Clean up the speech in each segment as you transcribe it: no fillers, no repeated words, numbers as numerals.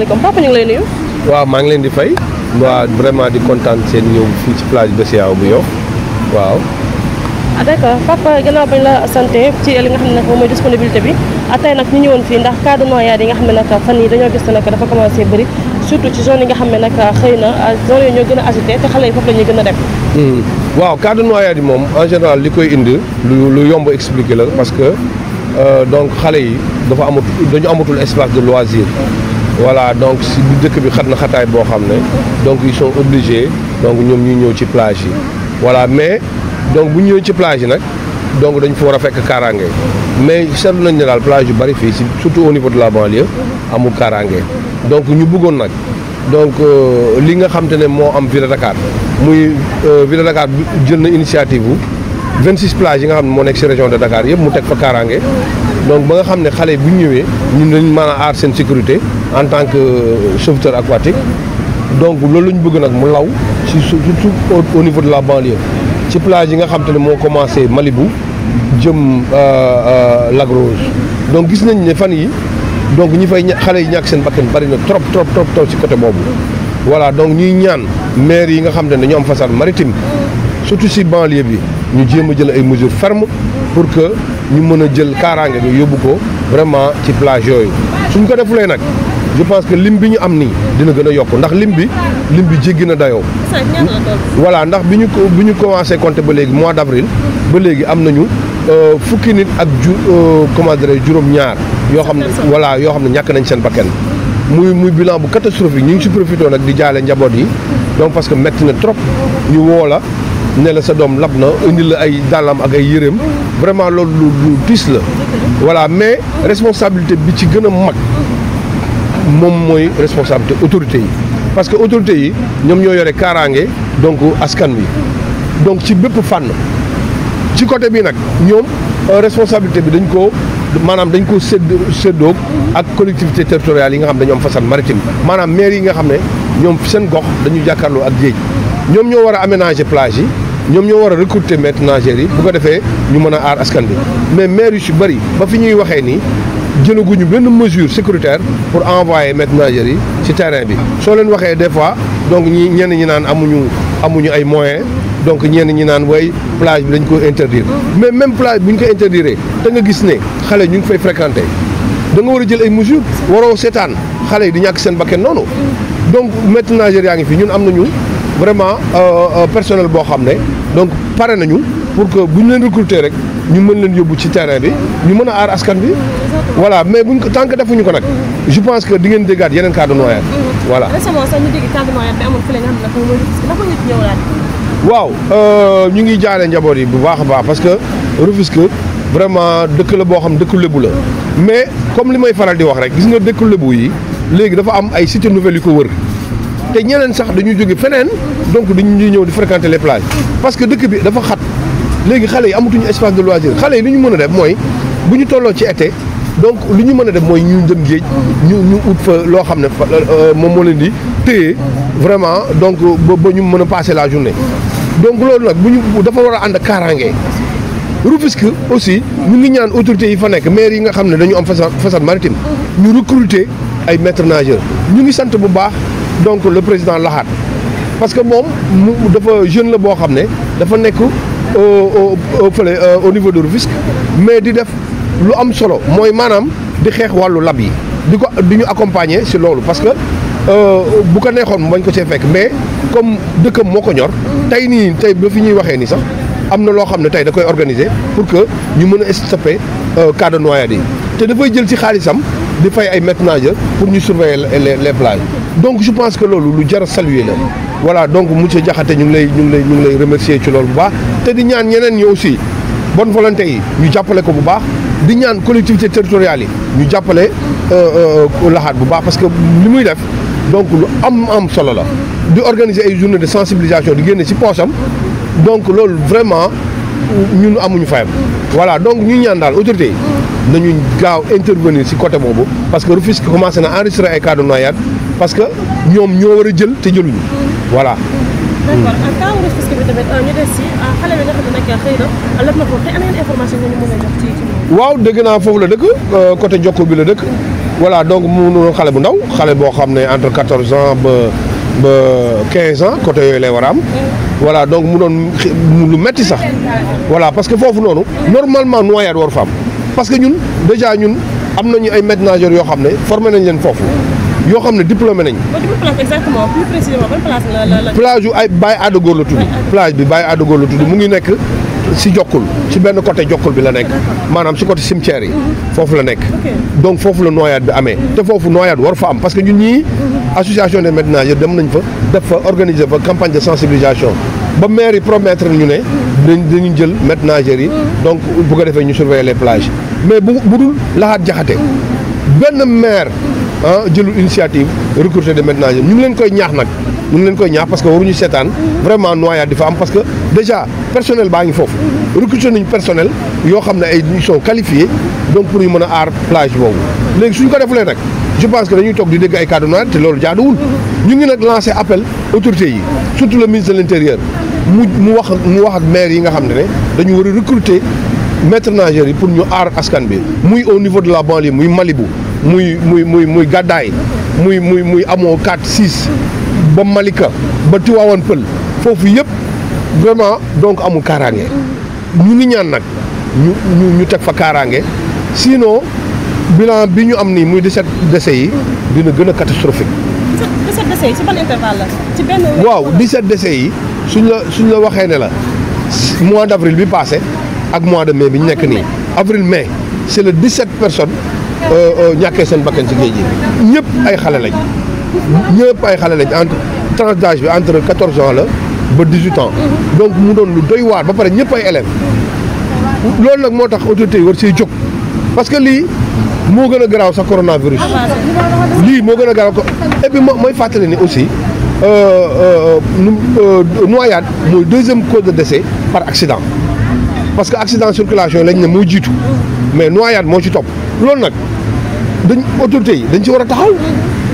asalaamaaleykum papa ñu ngi lay nuyu. waaw maa ngi leen di fay. waa vraiment di kontaan seen ñëw fii ci plage BCEAO bu Yoff waaw. d'accord papa gannaaw bañ la santé ci li nga xam ne nag mooy disponibilité bi tey nag ñu ñëwoon fii ndax cas de noyade yi nga xam ne nag fan yi dañoo gis ne nag dafa commencé bëri surtout ci zone yi nga xam ne nag xëy na zone yooyu ñoo gën a agité te xale yi foofu la ñuy gën a dem. waaw cas de noyade yi moom en général li koy indi lu yomb expliquer la parce que donc xale yi dañu amatul espace de loisir. voilà donc si dëkk bi xat na xataay boo xam ne donc ils sont obligés donc ñoom ñuy ñëw ci plage yi voilà mais donc bu ñëwee ci plage yi nag donc dañ fa war a fekk kaaraange mais seetlu nañ ne daal plage yu bari fii si surtout au niveau de la banlieue amul kaaraange donc ñu bëggoon nag donc li nga xam te ne moo am Ville de Dakar muy Ville de Dakar jël na initiative bu 26 plages yi nga xam ne moo nekk si région de Dakar yëpp mu teg fa kaaraange donc ba nga xam ne xale bu ñu ñëwee ñun dañ mën a aar seen sécurité en tant que sauveteur aquatique donc loolu la ñu bëgg nag mu law ci surtout au niveau de la banlieue ci plage yi nga xam te ne moo commencé Malibu jëm Lac Rose donc gis nañ ne fan yi donc ñi fay xale yi ñàkk seen bakkan bari na trop ci côté boobu voilà donc ñuy ñaan maire yi nga xam te ne dañoo am façade maritime surtout si banlieue bi ñu jéem a jël ay mesures fermes pour que ñu mën a jël kaaraange bi yóbbu ko vraiment ci plage yooyu suñ ko defulee nag je pense que lim bi ñu am nii dina gën a yokk ndax lim bi jéggi na dayoo. voilà ndax bi ñu commencé compter ba léegi mois d'avril ba léegi am nañu fukki nit ak comment dirais juróom-ñaar yoo xam ne voilà yoo xam ne ñàkk nañ seen bakkan muy bilan bu catastrophique ñu ngi si profité nag di jaale njaboot yi donc parce que métti na trop ñu woo la ne la sa doom lab na indi la ay dàllam ak ay yëreem vraiment loolu lu tiis la voilà mais responsabilité bi ci gën a mag moom mooy responsabilité autorité yi parce que autorité yi ñoom ñoo yore kaaraange donc askan wi donc ci bépp fànn ci côté bi nag ñoom responsabilité bi dañ koo séddoo ak collectivité territoriale yi nga xam ne dañoo am façade maritime maanaam maire yi nga xam ne ñoom seen gox dañu jàkkaarloo ak géej ñoom ñoo war a aménager plage yi ñoom ñoo war a recruter maîtres nageurs yi bu ko defee ñu mën a aar askan bi mais maire yu ci bëri ba fi ñuy waxee nii jëlaguñu benn mesure sécuritaire pour envoyer maîtres nageurs yi ci terrain bi soo leen waxee des fois donc ñenn ñi naan amuñu ay moyens donc ñenn ñi naan way plage bi dañ ko interdire mais même plage bu ñu ko interdire da nga gis ne xale ñu ngi fay fréquenter da nga war a jël ay mesures waroo seetaan xale yi di ñàkk seen bakkan noonu donc maîtres nageurs yaa ngi fi ñun am nañu vraiment personnel boo xam ne donc pare nañu pour que bu ñu leen recruter rek ñu mën leen yóbbu ci terrain bi ñu mën a aar askan bi voilà mais buñ ko tant que defuñu ko nag je pense que di ngeen déggaat yeneen cas de noyade voilà. récemment sax ñu dégg cas de noyade bi amul fële nga xam ne mooy Rufisque ndax ñu ci ñëwalaat. waaw ñu ngi jaale njaboot yi bu baax a baax parce que Rufisque vraiment dëkk la boo xam dëkku lébu la mais comme li may faral di wax rek gis nga dëkku lébu yi léegi dafa am ay cité nouvelles yu ko wër. te ñeneen sax dañuy jóge feneen donc dañuy ñëw di fréquenter les plages parce que dëkk bi dafa xat léegi xale yi amatuñu espace de loisir xale yi li ñu mën a def mooy bu ñu tolloo ci été donc li ñu mën a def mooy ñu dem géej ñu ut fa loo xam ne moom moo leen di téye vraiment donc ba ñu mën a passer la journée donc loolu nag dafa war a ànd ak kaaraange Rufisque aussi ñu ngi ñaan autorités yi fa nekk maire yi nga xam ne dañu am façade maritime ñu recruter ay maîtres nageurs ñu ngi sant bu baax donc le président Lahat parce que moom dafa jeune la boo xam ne dafa nekk au niveau de Rufisque mais di def lu am solo mooy maanaam di xeex wàllu lab yi di ñu accompagner ci loolu parce que bu ko neexoon bañ ko see fekk mais comme dëkkam moo ko ñor tey ba fi ñuy waxee nii sax am na loo xam ne tey da koy organiser pour que ñu mën a stopper cas de noyade yi te dafay jël ci xaalisam di fay ay maîtres nageurs pour ñu surveiller les plages donc je pense que loolu lu jar a saluer la voilà donc monsieur Diakhaté ñu ngi lay remercier ci loolu bu baax te di ñaan ñeneen ñi aussi bonne volonté yi ñu jàppale ko bu baax di ñaan collectivité territoriale yi ñu jàppale Lahat bu baax parce que li muy def donc lu am solo la di organiser ay journée de sensibilisation di génne ci poosam donc loolu vraiment ñun amuñu fayam voilà donc ñu ñaan daal autorité yi nañu gaaw intervenir ci côté boobu parce que Rufisque commencé na enregistrer ay cas de noyade parce que ñoom ñoo war a jël te jëluñu voilà. d'accord en cas Rufisque bi tamit ñu des ci xale bi nga xam ne nag xëy na lépp na foofu te am nañu information ñu mën a jox ci waaw dégg naa foofu la dëkk côté Jokko bi la dëkk voilà donc mu doon xale bu ndaw xale boo xam ne entre 14 ans ba 15 ans côté yooyu lay war a am voilà donc mu doon lu metti sax voilà parce que foofu noonu normalement noyade war fa am parce que ñun déjà ñun am nañu ay maîtres nageurs yoo xam ne formé nañ leen foofu yoo xam ne diplômé nañ. exactement plus précisément ban place la. plage yu ay Baye Adda Góor la tudd. plage bi Baye Adda Góor la tudd mu ngi nekk si Jokkul si benn côté Jokkul bi la nekk maanaam si côté cimetière yi foofu la nekk. donc foofu la noyade bi amee. te foofu noyade war fa am parce que ñun ñii association des maîtres nageurs dem nañ fa def fa organiser fa campagne de sensibilisation ba maire yi promettre ñu ne dañu jël maîtres nageurs yi donc bu ko defee ñu surveiller les plages mais bu dul Lahat Jaxate benn maire jëlul initiative recruter des maîtres nageurs ñu ngi leen koy ñaax nag ñu ngi leen koy ñaax parce que waruñu seetaan vraiment noyade di fa am parce que déjà personnel baa ngi foofu recruter nañu personnel yoo xam ne ay ils sont qualifiés donc pour ñu mën a aar plage boobu léegi suñ ko defulee nag je pense que dañuy toog di dégg ay cas de noyade te loolu jaaduwul ñu ngi nag lancé appel autorités yi surtout le ministre de l'intérieur mu wax ak maire yi nga xam ne dañu war a recruter maîtres nageurs yi pour ñu aar askan bi muy au niveau de la banlieue muy Malibu muy Gàddaay muy amoo 4 6 ba Malika ba Tivaouane Peulh foofu yëpp vraiment donc amul kaaraange ñu ngi ñaan nag ñu teg fa kaaraange sinon bilan bi ñu am nii muy 17 décès yi dina gën a catastrophique. 17 décès yi ci ban intervalle la ci benn. waaw 17 décès yi suñ la waxee ne la mois d' avril bi passé ak mois de mai bi ñu nekk nii avril mai c' est le 17 personnes ñàkkee seen bakkan ci géej gi ñëpp ay xale lañ entre tranche d'âge bi entre 14 ans la ba 18 ans donc mu doon lu doy waar ba pare ñëpp ay élèves loolu nag moo tax autorités yi war siy jóg parce que lii moo gën a garaaw sax coronavirus lii moo gën a garaaw ko et puis mooy fàttali ni aussi noyade mooy deuxième cause de décès par accident parce que accident circulation lañ ne moo jiitu mais noyade moo ci topp loolu nag autorités yi dañ ci war a taxaw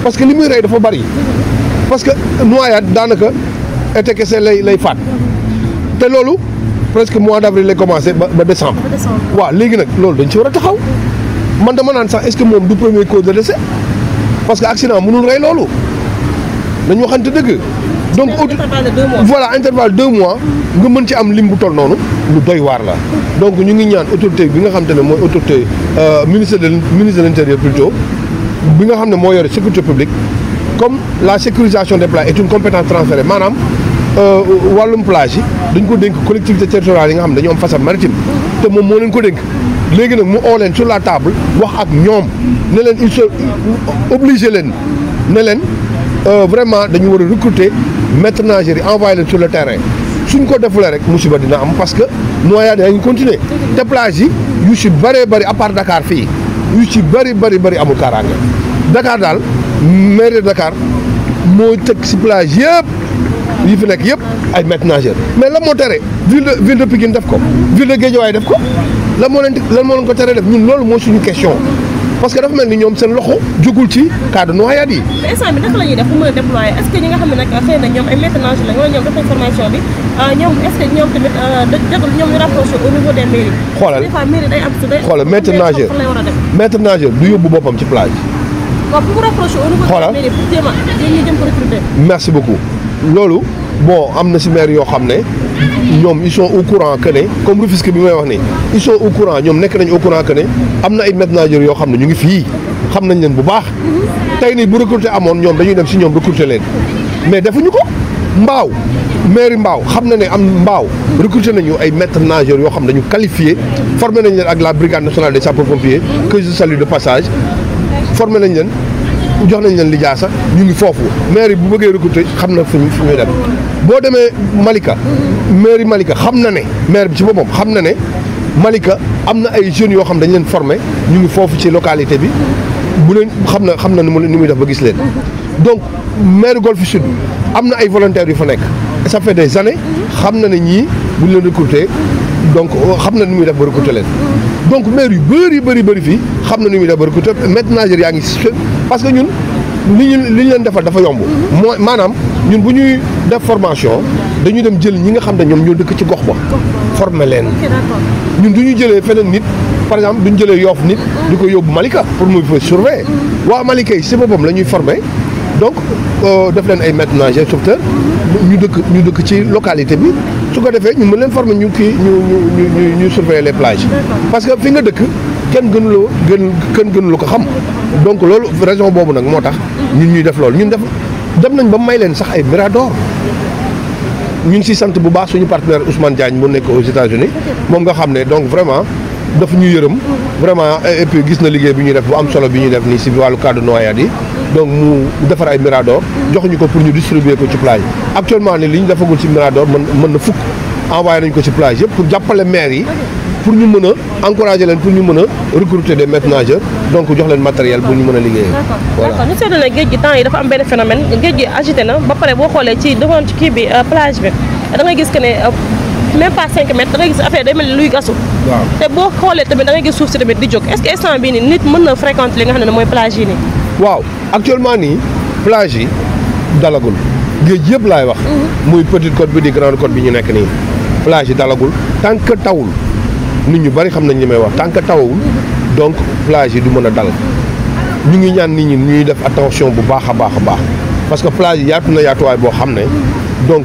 parce que li muy rey dafa bari parce que noyade daanaka été kese lay faat te loolu presque mois d' avril lay commencé ba décembre. waaw léegi nag loolu dañ ci war a taxaw man dama naan sax est ce que moom du premier cause de décès parce que accident mënul rey loolu dañu waxante dëgg. donc voilà intervalle 2 mois nga mën ci am lim bu toll noonu lu doy waar la donc ñu ngi ñaan autorité bi nga xam te ne mooy autorité ministre de l'intérieur plutôt bi nga xam ne moo yore sécurité publique comme la sécurisation des plages est une compétence transférée maanaam wàllum plage yi dañ ko dénk collectivité territoriale yi nga xam ne dañu am façade maritime te moom moo leen ko dénk léegi nag mu oo leen sur la table wax ak ñoom ne leen il faut obliger leen ne leen vraiment dañu war a recruter maîtres nageurs yi envoyé leen sur le terrain suñ ko defulee rek musiba dina am parce que noyade yaa ngi continuer te plage yi yu si bëree bëri à part Dakar fii yu ci bëri amul kaaraange Dakar daal mairie de Dakar moo teg si plage yëpp yi fi nekk yëpp ay maîtres nageurs mais lan moo tere ville de Pikine def ko ville de Guédiawaye def ko lan moo leen ko tere def ñun loolu moo suñu question parce que dafa mel ni ñoom seen loxo jógul ci cas de noyade yi. mais instant bi naka la ñuy def pour mën a déployer est ce que ñi nga xam ne nag xëy na ñoom ay maîtres nageurs la wala ñoom def formation bi ñoom est ce que ñoom tamit jotul ñoom ñu rapproché au niveau des mairies. xoolal des fois mairie day am su day. xoolal maître nageur du yóbbu boppam ci plage. waaw pour rapprocher au niveau des mairies pour jéem a jëm ko recruter. merci beaucoup loolu bon am na si maire yoo xam ne ñoom ils sont au courant que ne comme Rufisque bi may wax nii ils sont au courant ñoom nekk nañ au courant que ne am na ay maîtres nageurs yoo xam ne ñu ngi fii xam nañ leen bu baax tey nii bu recruter amoon ñoom dañuy dem si ñoom recruter leen mais defuñu ko Mbaaw mairie Mbaaw xam na ne am Mbaaw recruter nañu ay maîtres nageurs yoo xam ne dañu qualifié formé nañ leen ak la brigade nationale des sapeurs-pompiers que je salue de passage formé nañ leen jox nañ leen lijaasa ñu ngi foofu maire bu bëggee recruter xam na fu ñuy dem boo demee Malika mairie Malika xam na ne maire bi ci boppam xam na ne Malika am na ay jeunes yoo xam dañ leen formé ñu ngi foofu ci localité bi bu leen xam na ni muy def ba gis leen donc maire Golf Sud am na ay volontaires yu fa nekk ça fait des années xam na ne ñii bu ñu leen recruter donc xam na ni muy def ba recruter leen donc maire yu bëri fii xam na ni muy def ba recruter maîtres nageurs yaa ngi parce que ñun li ñu leen defal dafa yomb mooy maanaam ñun bu ñuy def formation dañuy dem jël ñi nga xam ne ñoom ñoo dëkk ci gox ba former leen ñun du ñu jëlee feneen nit par exemple duñ jëlee Yoff nit di ko yóbbu Malika pour muy fa surveiller waa Malika yi si boppam la ñuy former donc def leen ay maîtres nageurs sauveteurs ñu dëkk ci localité bi su ko defee ñu mën leen former ñu ñu surveiller les plages parce que fi nga dëkk kenn gënuloo ko xam donc loolu raison boobu nag moo tax ñun ñuy def loolu ñun dem nañ ba may leen sax ay mirador ñu ngi si sant bu baax suñu partenaire Ousmane Diagne mu nekk aux États-Unis moom nga xam ne donc vraiment daf ñu yërëm vraiment et puis gis na liggéey bi ñuy def bu am solo bi ñuy def nii si wàllu cas de noyade yi donc mu defar ay mirador joxuñu ko pour ñu distribuer ko ci plage actuellement ni li ñu defagul ci mirador mën na fukk envoyé nañ ko ci plage yëpp pour jàppale maire yi pour ñu mën a encourager leen pour ñu mën a recruter des maîtres nageurs donc jox leen matériel bu ñu mën a liggéeyee. d'accord ñu seetlu ne géej gi temps yi dafa am benn phénomène géej gi agité na ba pare boo xoolee ci devant ci kii bi plage bi da ngay gis que ne même pas 5 mètres da ngay gis affaire day mel ni luy gasu. waaw te boo xoolee tamit da ngay gis suuf si tamit di jóg est-ce que instant bii nii nit mën na fréquenter li nga xam ne mooy plage yi nii. waaw actuellement nii plage yi dalagul géej yëpp laay wax. muy petite côte bi di grande côte bi ñu nekk nii plage yi dalagul tant que tawul. nit ñu bari xam nañ li may wax tant que tawawul donc plage yi du mën a dal ñu ngi ñaan nit ñi ñuy def attention bu baax a baax parce que plage yi yaatu na yaatuwaay boo xam ne donc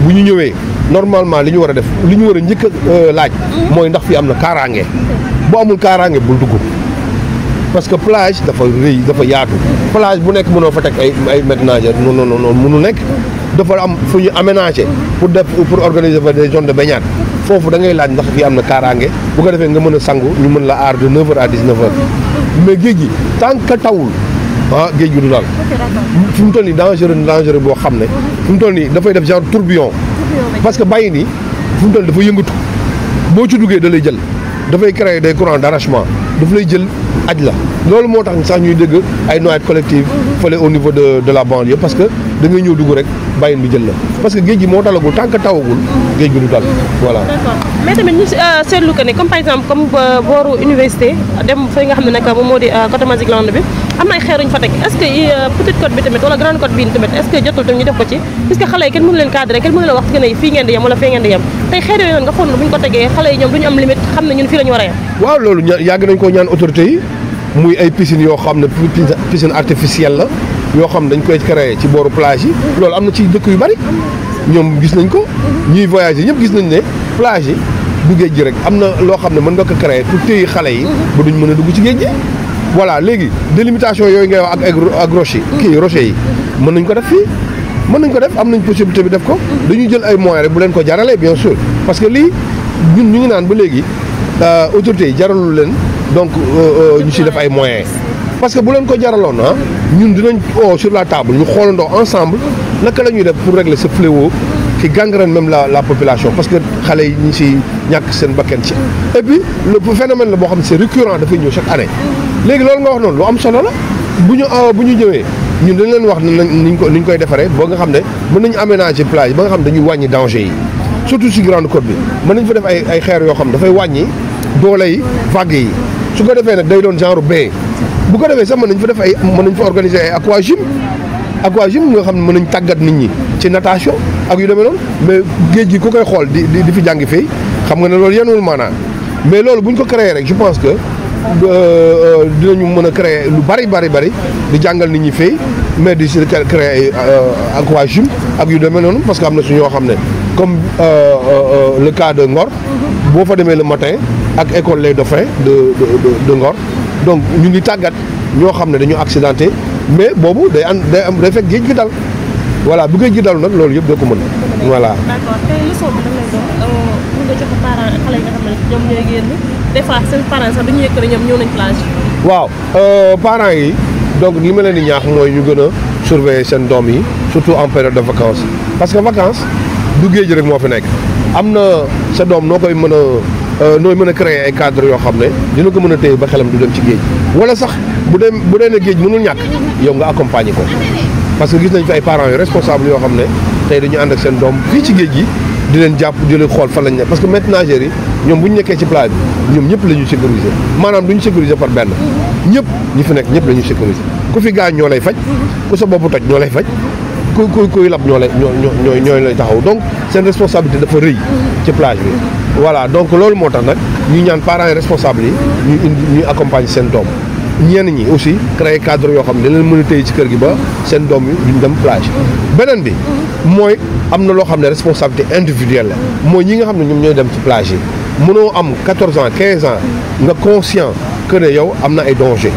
bu ñu ñëwee normalement li ñu war a def li ñu war a njëkk a laaj mooy ndax fi am na kaaraange bu amul kaaraange bul dugg parce que plage dafa rëy dafa yaatu plage bu nekk mënoo fa teg ay maîtres nageurs non mënu nekk dafa am fu ñu aménager pour organiser fa des zones de baignade foofu da ngay laaj ndax fii am na kaaraange bu ko defee nga mën a sangu ñu mën la aar de 9h à 19h mais géej gi tant que tawul géej gi du daal fi mu toll nii dangereux boo xam ne fi mu toll nii dafay def genre tourbillon parce que bàyyi nii fi mu toll nii dafa yëngatu boo ci duggee da lay jël dafay créer des courants d'arrachement daf lay jël aj la loolu moo tax sax ñuy dégg ay noyades collectives fële au niveau de la banlieue parce que da ngay ñëw dugg rek bàyyin bi jël la parce que géej gi moo talagul tant que tawagul géej gi du dal voilà. d'accord mais tamit ñu seetlu que ne comme par exemple comme booru université dem fa nga xam ne nag moom moo di côté Magic Land bi am na ay xeer yu ñu fa teg est-ce que petite côte bi tamit wala grande côte bi tamit est-ce que jotul tamit ñu def ko ci puisque xale yi kenn mënu leen cadrer kenn mënu leen wax que ne fii ngeen di yem wala fii ngeen di yem tey xeer yooyu noonu nga xool bu ñu ko tegee xale yi ñoom duñu am limite xam ne ñun fii la ñu war a yem. waaw loolu yàgg nañ ko ñaan autorités yi muy ay piscines yoo xam ne piscine artificielle la yoo xam ne dañ koy créer ci booru plage yi loolu am na ci dëkk yu bari ñoom gis nañ ko ñuy voyager ñëpp gis nañ ne plage yi du géej gi rek am na loo xam ne mën nga ko créer pour téye xale yi ba duñ mën a dugg ci géej gi voilà léegi délimitation yooyu ngay wax ak rocher kii rocher yi mën nañ ko def fii mën nañ ko def am nañ possibilité bi def ko dañuy jël ay moyens rek bu leen ko jaralee bien sûr parce que lii ñun ñu ngi naan ba léegi autorités yi jaralul leen donc ñu si def ay moyens parce que bu leen ko jaraloon ñun dinañ sur la table ñu xoolandoo ensemble naka la ñuy def pour régler ce fléau qui gangrène même la population parce que xale yi ñu si ñàkk seen bakkan ci et puis le phénomène la boo xam ne c'est récurrent dafay ñëw chaque année léegi loolu nga wax noonu lu am solo la bu ñu ñëwee ñun dañ leen wax niñ koy defaree ba nga xam ne mën nañu aménager plage ba nga xam ne dañuy wàññi danger yi surtout si grande côte bi mën nañ fa def ay xeer yoo xam ne dafay wàññi dooley vagues yi su ko defee nag day doon genre baie bu ko defee sax mën nañ fa organiser ay aquagym nga xam ne mën nañ tàggat nit ñi ci natation ak yu demee noonu mais géej gi ku koy xool di fi jàngi fii xam nga ne loolu yenuwul maanaam mais loolu bu ñu ko créer rek je pense que dinañu mën a créer lu bari di jàngal nit ñi fii mais di si créer ay aquagym ak yu demee noonu parce que am na su ñoo xam ne comme le cas de Ngor boo fa demee le matin ak école Les Dauphins de Ngor donc ñu ngi tàggat ñoo xam ne dañu accidenté mais boobu day fekk géej gi dal voilà bu géej gi dalu nag loolu yëpp doo ko mën voilà. d'accord tey leçon bi dañ lay doon mun nga jox parents xale yi nga xam ne ñoom ñooy génn des fois seen parents sax duñu yëg ne ñoom ñëw nañ plage. waaw parents yi donc li ma leen di ñaax mooy ñu gën a surveiller seen doom yi surtout en période de vacances parce que vacances du géej rek moo fi nekk am na sa doom noo koy mën a nooy mën a créer ay cadre yoo xam ne dina ko mën a téye ba xelam du dem ci géej wala sax bu dee ne géej mënul ñàkk yow nga accompagner ko parce que gis nañ fi ay parents yu responsable yoo xam ne tey dañu ànd ak seen doom fii ci géej gi di leen jàpp di leen xool fan lañ ne parce que maîtres nageurs yi ñoom bu ñu nekkee ci plage bi ñoom ñëpp la ñuy sécuriser maanaam du ñu sécuriser par benn ñëpp ñi fi nekk ñëpp la ñuy sécuriser ku fi gaañ ñoo lay faj ku sa bopp toj ñoo lay faj kuy lab ñoo lay taxaw donc seen responsabilité dafa rëy ci plage bi voilà donc loolu moo tax nag ñu ñaan parents yi responsables yi ñuy accompagner seen doom ñenn ñi aussi créer cadre yoo xam ne leen mën a téye ci kër gi ba seen doom yi duñ dem plage. beneen bi mooy am na loo xam ne responsabilité individuelle la mooy ñi nga xam ne ñoom ñooy dem ci plage yi mënoo am 14 ans 15 ans nga conscient que ne yow am na ay danger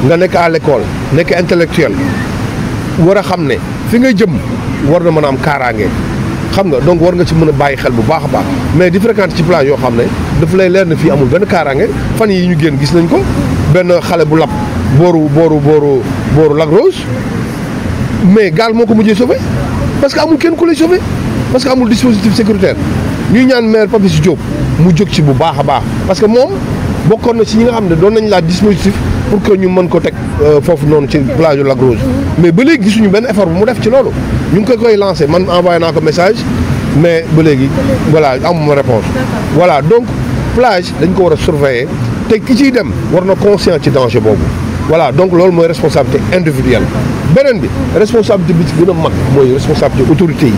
nga nekk à l'école nekk intellectuel war a xam ne fi nga jëm war na mën a am kaaraange xam nga donc war nga ci mën a bàyyi xel bu baax a baax mais di fréquenter ci plage yoo xam ne daf lay leer na fii amul benn kaaraange fan yi ñu génn gis nañ ko benn xale bu lab booru Lac Rose mais gaal moo ko mujjee sauvé parce que amul kenn ku lay sauvé parce que amul dispositif sécuritaire ñuy ñaan maire Papis Diop mu jóg ci bu baax a baax parce que moom bokkoon na ci ñi nga xam ne doon nañ laaj dispositif pour que ñu mën ko teg foofu noonu ci plage Lac Rose mais ba léegi gisuñu benn effort bu mu def ci loolu ñu ngi koy lancé man envoyé naa ko message mais ba léegi voilà amuma réponse voilà donc plage dañ ko war a surveiller te ki ciy dem war na conscient ci danger boobu voilà donc loolu mooy responsabilité individuelle beneen bi responsabilité bi ci gën a mag mooy responsabilité autorité yi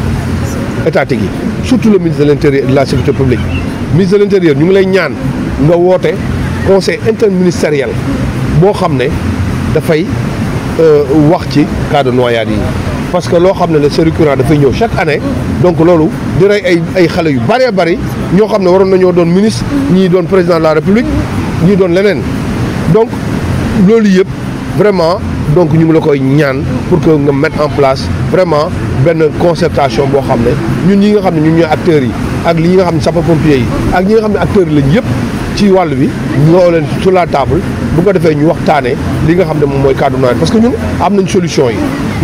étatique yi surtout le ministre de l'intérieur et de la sécurité publique ministre de l'intérieur ñu ngi lay ñaan nga woote conseil interministériel boo xam ne dafay wax ci cas de noyade yi parce que loo xam ne c'est récurrent dafay ñëw chaque année donc loolu di rey ay xale yu bëree bëri ñoo xam ne waroon nañoo doon ministre ñii doon président de la république ñii doon leneen donc loolu yëpp vraiment donc ñu ngi la koy ñaan pour que nga mettre en place vraiment benn concertation boo xam ne ñun ñi nga xam ne ñun ñooy acteurs yi ak li nga xam ne sapeurs-pompiers yi ak ñi nga xam ne acteurs yi lañ yëpp ci wàll bi ñu nga leen sur la table bu ko defee ñu waxtaanee li nga xam ne moom mooy cadre noyade parce que ñun am nañ solution yi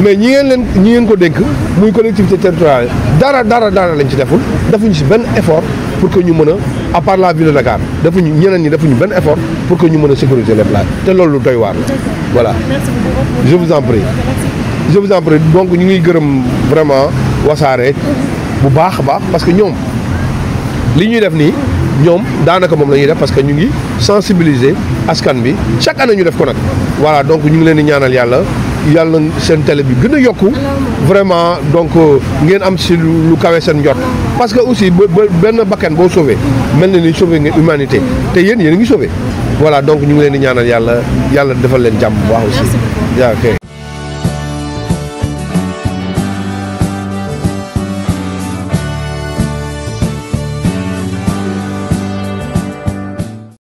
mais ñi ngeen ko dénk muy collectivité territoriale dara lañ ci defuñu si benn effort pour que ñu mën a part la ville de Dakar ñeneen ñi defuñu benn effort pour que ñu mën a sécuriser les plages te loolu lu doy waar la voilà. je vous en prie donc ñu ngi gërëm vraiment Wassare bu baax a baax parce que ñoom li ñuy def nii ñoom daanaka moom la ñuy def parce que ñu ngi sensibiliser askan bi chaque année ñu def ko nag voilà donc ñu ngi leen di ñaanal yàlla seen télé bi gën a yokku vraiment donc ngeen am si lu kawe seen njort parce que aussi benn bakkan boo sauvé mel na ni sauvé ngeen humanité te yéen a ngi sauvé voilà donc ñu ngi leen di ñaanal yàlla defal leen jàmm bu baax aussi.